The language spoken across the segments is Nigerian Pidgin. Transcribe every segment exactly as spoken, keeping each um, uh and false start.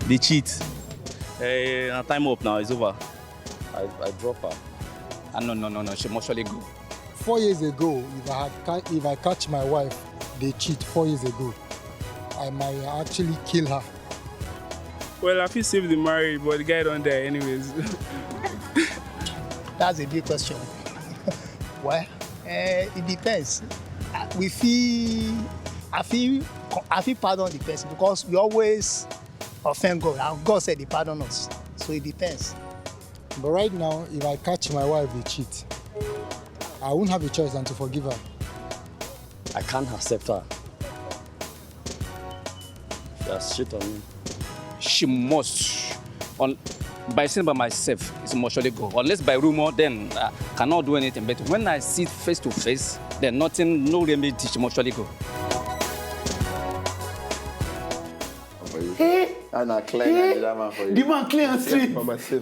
They cheat. Eh, na time up now. It's over. I, I drop her. Ah, no, no, no, no. She must surely go. Four years ago, if I had ca- if I catch my wife, they cheat four years ago, I might actually kill her. Well, I feel save the marriage, but the guy don't die anyways. That's a big question. Well, eh, it depends. Uh, we feel, I feel, I feel pardon the person because we always offend God, and God said He pardon us. So it depends. But right now, if I catch my wife dey cheat, I won't have a choice than to forgive her. I can't accept her. She has shit on me. She must. On, by saying by myself, it must surely go. Unless by rumor, then I cannot do anything. But when I see it face to face, then nothing, no remedy, she must surely go. And I clear that man for you. The man clear and straight.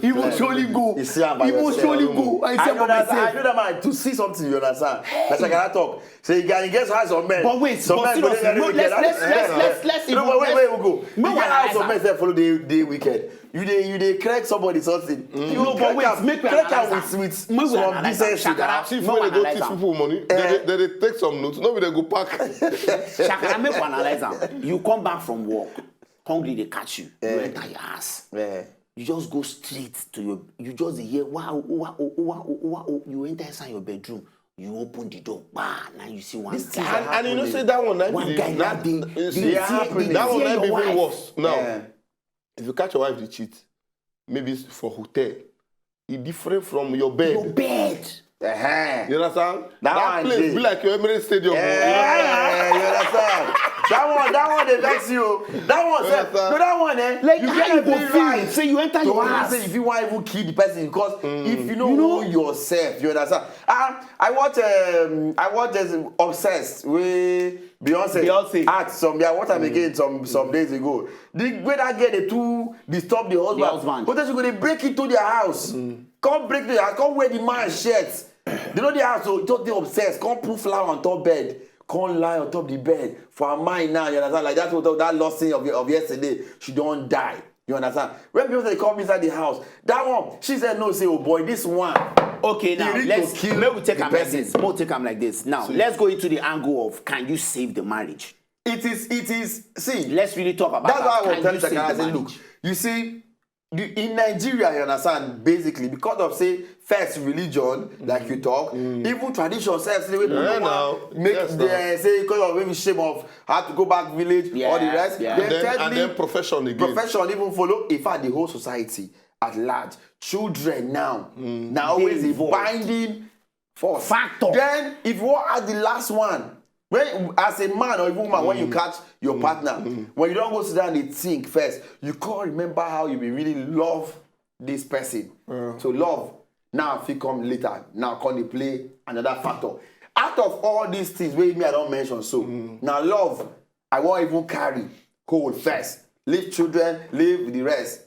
He must surely go. You see am by yourself. He must surely go. I see am by myself. I know that man to see something, you understand? That's like I talk. Say, you guys, guess how some men. But wait, some men go dey very wicked. Let's, let's, let's, let's, let's. No, but wait, wait, we go. You get how some men say follow the the wicked. You dey, you dey crack somebody something. You no, but wait, make we analyze am. Make we analyze am. Shakara, see, when they go thief people money, they, they, they take some notes. No, they go pack. Shakara, make we analyze am. You come back from work, hungry dey catch you. You enter your house. You just go straight to your, you just dey hear, wow, wow, wow, wow, wow, you enter inside your bedroom, you open the door, bah, now you see one guy. And, and you know say that one, one guy now dey, that one now be even worse. Now, if you catch your wife dey cheat, maybe it's for hotel, e different from your bed. Your bed. Uh-huh. You understand? That place be like your Emirates Stadium. Yeah, you understand? That one, that one dey vex you. That one, sef, no, that one, eh? Like, you how you go feel? Say you enter your house. Say if you want even kill the person, because if you know yourself, you understand? Ah, I watch, um, I watch this Obsessed with Beyonce. Beyonce. Act some, yeah, what time again some some days ago. The way that girl dey too disturb the husband. The husband. But then she go dey break into their house. Come break the house, come wear the man shirt. They know the house, so just dey obsessed. Come put flower on top bed. Come lie on top the bed. For her mind now, you understand? Like that, that lost thing of, of yesterday. She don't die. You understand? When people say come inside the house, that one, she said no, say, oh boy, this one. Okay, now let's, make we take am like this. Make we take am like this. Now, let's go into the angle of, can you save the marriage? It is, it is, see. Let's really talk about that. That's why I was telling Shakara, I say, look, you see, the, in Nigeria, you understand, basically, because of, say, first religion, like you talk, even tradition sef, say, wey people want make dem say, because of maybe shame of how to go back village, all the rest. Then thirdly, and then profession again. Profession even follow. In fact, the whole society at large, children now, na always a binding force. Factor. Then, if you wan add the last one, when, as a man or even woman, when you catch your partner, when you don go sit down dey think first, you can't remember how you be really love this person. So love now fit come later. Now come dey play another factor. Out of all these things wey me I don mention so, na love I wan even carry hold first. Leave children, leave the rest.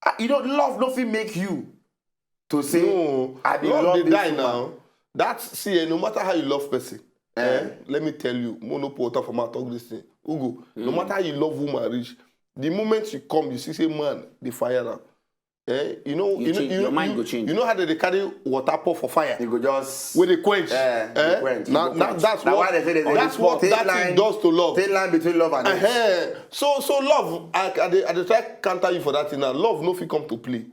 Ah, you know, love no fit make you to say, no, I be love this woman. Now. That, see, eh, no matter how you love person, eh, let me tell you, mo no put water for mouth, talk this thing. Ugo, no matter how you love woman reach, the moment you come, you see say man, the fire now. Eh, you know, you know, your mind go change. You know how they carry water pour for fire? You go just, where they quench. Eh, eh? Quench. Now, that's what, that's what that thing does to love. Thin line between love and hate. So, so love, I, I, dey, I dey try counter you for that thing now. Love no fit come to play.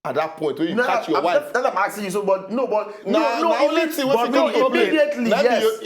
At that point, when you catch your wife. That I'm asking you so, but no, but no, no, only thing wey fit come to play. Immediately, yes.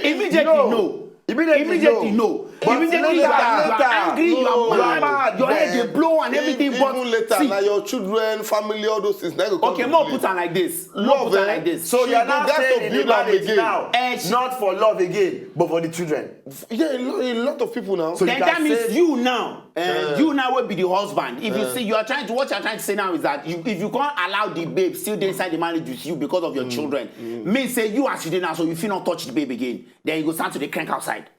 Immediately, no. Immediately, no. But immediately, you are angry, you are mad, your head dey blow and everything. But even later, na your children, family, all those things. Okay, more put am like this. More put am like this. So you are now saying the marriage now, not for love again, but for the children. Yeah, a lot of people now. So then that means you now. Uh, you now will be the husband. If you see, you are trying to, what you are trying to say now is that you, if you can't allow the babe still dey inside the marriage with you because of your children, mean say you as you dey now, so you fit not touch the babe again. Then you go start to dey crank outside.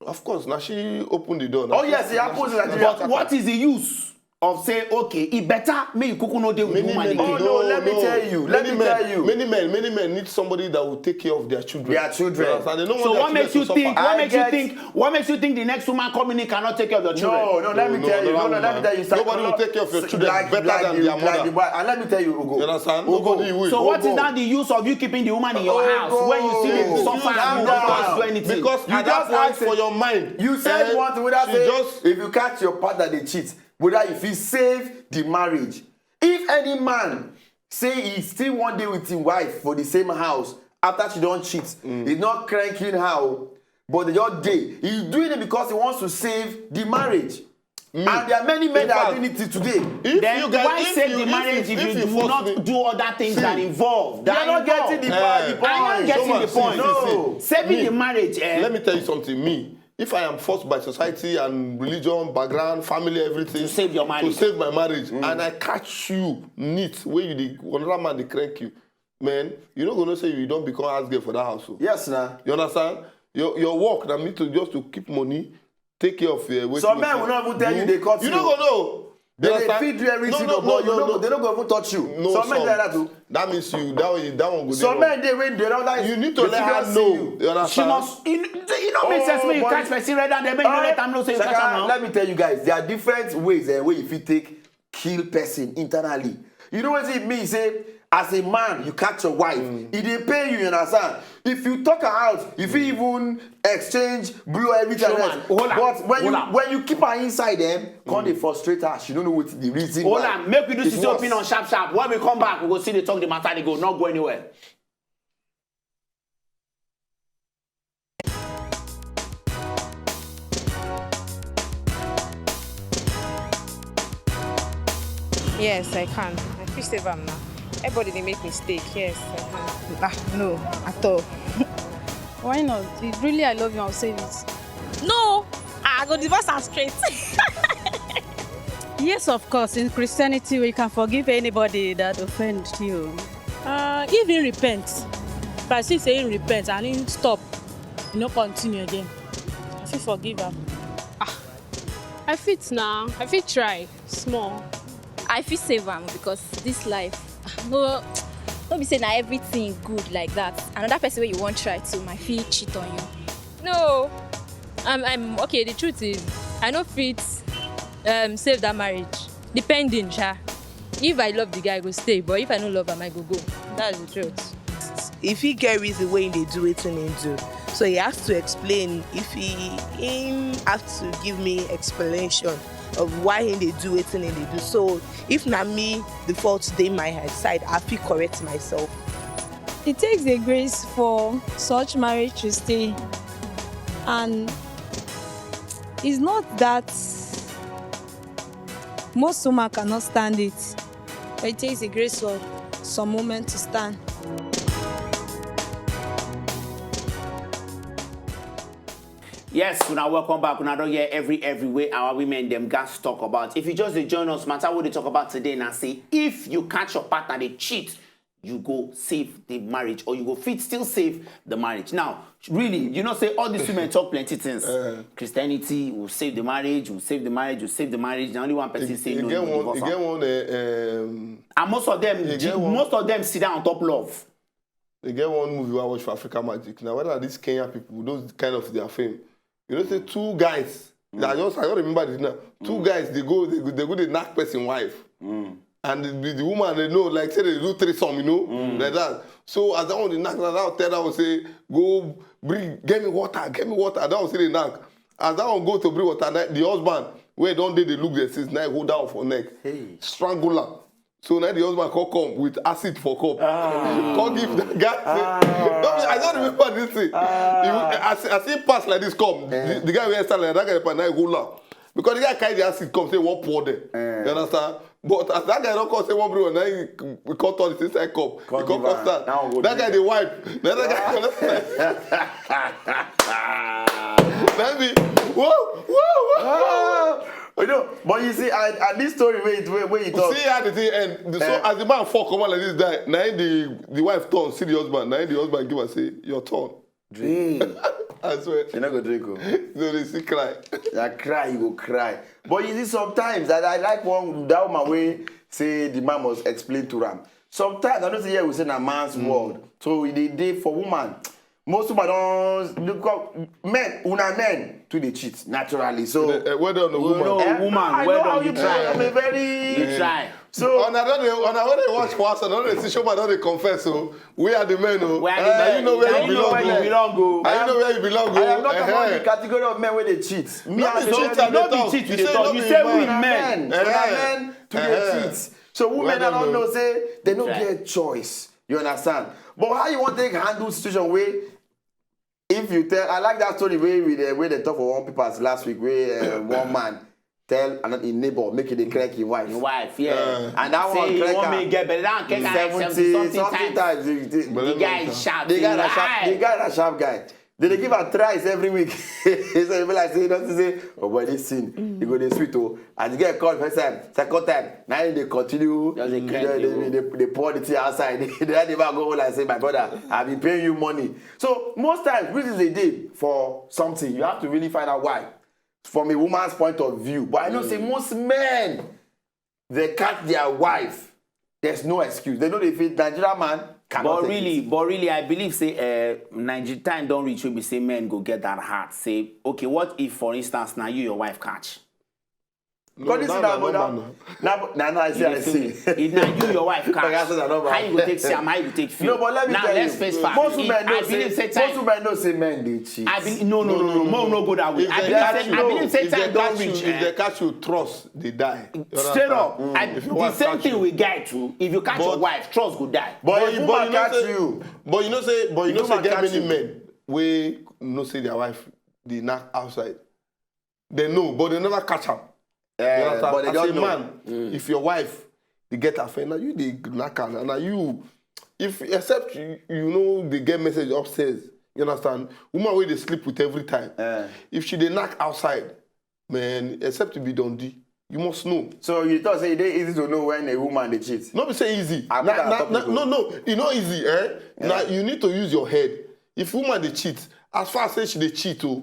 Of course, now she opened the door. Oh yes, it happens in Nigeria. But what is the use? of say, okay, e better make you kuku no dey with the woman again. Oh, no, let me tell you, let me tell you. Many men, many men need somebody that will take care of their children. Their children. Yes, and they don't So want what their makes you children to think? suffer. What makes you get- think? What makes you think the next woman coming in cannot take care of your children? No, no, let me No, tell you. no, No, no, no, let me no. Tell you. Sir, Nobody will no, take care of your s- children like, better like, than their like, mother. Like, and let me tell you, Ugo. You understand? Ugo, Nobody will. So what is now the use of you keeping the woman in your house when you see the Oh, suffer calm and you don't down. do anything? Because You at that just point, asked for it. Your mind, You said eh, what? Without she say, just if you catch your partner, they cheat. Whether if he save the marriage, if any man say he still one day with his wife for the same house after she don't cheat, he's not cranking her, but the other day he's doing it because he wants to save the marriage. And there are many men In that are fact, doing it till today. If Then you guys, why if save you, the if marriage you, if, if you you do force not me- do other things See, that involve? You're That not involve. getting the point. Eh, The point. I'm not getting the Showman, point. see, see, see. No. Saving Me, the marriage, eh? Let me tell you something. Me, if I am forced by society and religion, background, family, everything To save your marriage. To save my marriage, and I catch you neat where you dey another man dey crank you, man, you no go know say you don't become house girl for that house. Oh. Yes, now. You understand? Your your work na me to just to keep money, take care of uh, wetin Some you men fit will not even tell you do. They cut You you. no go know. They, You they understand? feed you everything, No, no, but no, you no, know, no. They don't go even touch you. No, Some men some. Like that too. That means you that one that one go. Some Dey wrong. Men they win. They don't like. You need to they let her still see know. You. You understand? She must. You, you know, make sense when you Oh, catch but- person red and then make you All let right, them know say you Shaka, catch am now. Let me tell you guys, there are different ways and way if you take kill person internally. You know what it means? Say, as a man, you catch your wife. It dey pay you, you understand? If you talk her out, if you even exchange, blow everything. Showman, Else. Hold on, But when hold you on. When you keep her inside them, come dey frustrate her. She don't know what the reason. Hold Why. on, make we do It's sisi worse. Opinion sharp sharp. When we come back, we go see the talk the matter. They go not go anywhere. Yes, I can. I fit save am now. Everybody dey make mistake. Yes, I can. Ah, no, at all. Why not? If really I love you, I'll save it. No, I go divorce am straight. Yes, of course. In Christianity, we can forgive anybody that offend you. Uh, if he repent, if I see say he repent and he stop, he no continue again, I fit forgive am. I fit now. I fit try small. I fit save am because this life no no be say na everything good like that. Another person wey you wan try to might fit cheat on you. No, I'm, I'm okay. The truth is, I no fit um, save that marriage. Depending, sha. If I love the guy, I go stay. But if I no love him, I go go. That's the truth. If he get reason wey he dey do wetin he do, so he has to explain. If he him have to give me explanation of why he dey do wetin he dey do. So if na me, the fault dey my side, I fit correct myself. It takes a grace for such marriage to stay, and it's not that most women cannot stand it, but it takes a grace for some women to stand. Yes, una welcome back. Una don hear every every way our women dem gas talk about. If you just dey join us, matter what they talk about today now say if you catch your partner they cheat, you go save the marriage or you go fit still save the marriage. Now, really, you know say all these women talk plenty things. Christianity will save the marriage, will save the marriage, will save the marriage. The only one person say no, you go divorce am. Get one. Uh, um, And most of them, You get one. Most of them sit down on top love. They get one movie I watch for Africa Magic. Now, whether these Kenyan people, those kind of their fame, you know, say two guys. I just I don't remember this now. Two guys they go they go they go they knock person wife. And the, the, the woman they know like say they do threesome, you know, like that. So as that one they knock that out, tell that one say go bring get me water, get me water. That one say they knock. As that one go to bring water, na the husband where don't they they look their since now hold down for neck, strangle her. So now the husband come come with acid for cup. Come give that guy. Say, no, I don't remember this thing. He, as, as he pass like this, come the, the guy where stand like that guy pan now hold am because the guy carry the acid come say one pour there. You understand? But as that guy don't come say one bring one, now he, he come turn it inside cup. He come come stand. That guy they wipe. Then that guy. Let me. Whoa, whoa, whoa. You know, but you see, I, I this story where it- where, where you talk. See how the thing end. So as the man fuck come out like this, die. Now the the wife turn see the husband. Now the husband give her say your turn. Dream. I swear. You no go drink o. No, they still cry. Na cry you go cry. But you see, sometimes I, I like one that woman wey say the man must explain to am. Sometimes I know say here we say na man's world, so e dey dey for woman. Most woman don look up men, una men too dey cheat naturally. So Eh, well done, No, woman. no, Eh, woman, I well know how done, you you try. try. I'm a very You try. So Una don dey una wey dey watch for house, una don dey see show man don dey confess o. We are the men o. Where Eh, are you know where now you you know belong where o. you belong o. I know where you belong o. I am not among Eh, the category of men wey dey cheat. Me, No I be don't cheat, know. I dey No be talk. cheat, You you say talk. no You be say man. we men. Men, Eh, una men to eh, dey cheat. So women well I don't done know o. Say they no Right. Get choice. You understand? But how you want take handle situation wey if you tell, I like that story wey we dey wey they talk for one papers last week wey uh, one man tell another him neighbor make he dey crack him wife. Your wife, yeah. And that one Say you crack want am me get better than crack am seventy seventy something something times. Times. The, the, The guy shout. the guy na Lie. sharp, the guy na sharp guy. They dey give am thrice every week. So e be like say you don see say, oh boy, this thing e go dey sweet o. As the girl call first time, second time, now him dey continue. Just dey They crack dey the dey- dey- dey pour the thing outside. Then the man go home like say, my brother, I been paying you money. So most times reasons dey dey for something. You have to really find out why. From a woman's point of view, but I know say most men they catch their wife. There's no excuse. They know they feel Nigerian man cannot But take really, it. But really, I believe say uh, Nigeria time don reach wey be say men go get that heart. Say, okay, what if, for instance, now you your wife catch? Because this No, is na na normal brother. Na na na I see I see. If now you your wife catch, Oga, so na normal. How you go take see am? How you go take feel? No, but let me Now tell let's you. face fact. Most It- men I know believe say say time. Most women know say men dey cheat. I believe no no no no no no go that way. If I they believe catch say you, I believe say if they time don catch you, reach. if they Eh? catch you, trust they die. You Straight understand? up, I, If the your wife same catch thing you. We get to. If you catch your But- wife, trust go die. But But if you- woman but you know catch say- you, But you know say, but you If know say woman get catch many you. Men wey know say their wife dey knack outside. They know, but they never catch am. You eh, understand? but they As don't a know. Man, if your wife dey get affair, now you dey knack am, and now you, if except you, you know they get message upstairs. You understand? Woman wey dey sleep with every time. Eh. If she dey knack outside, man, except to be Dundee, you must know. So you thought say e dey easy to know when a woman dey cheat. No be say easy. I Na- put am na- top na- people. No, no, e no easy, eh? Now you need to use your head. If woman dey cheat, as far as say she dey cheat, oh,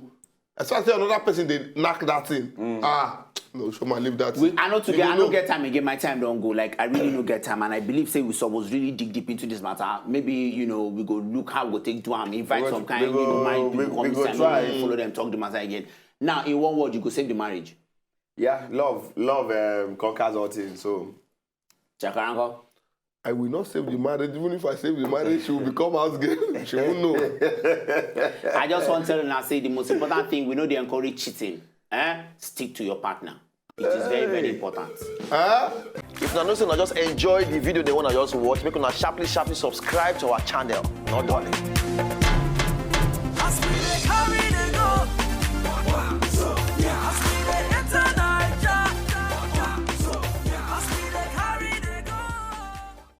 as far as say another person dey knack that thing, ah, no, show man leave that We, thing. I know to You get, go I no know. Get time again. My time don go. Like I really no get time, and I believe say we suppose really dig deep into this matter. Maybe you know we go look how we go take do am. Invite We go- some kind we go- you know, mind we- people we come go this try. Time, follow them, talk the matter again. Now, in one word, you go save the marriage. Yeah, love, love um, conquers all things. So Chakaranko. I will not save the marriage. Even if I save the marriage, she will become house girl. She won't know. I just want to tell you now, say the most important thing, we know they encourage cheating. Eh? Stick to your partner. It is very, very important. Huh? If una know say una just enjoy the video, they wanna just watch, make una sharply, sharply subscribe to our channel. No darling.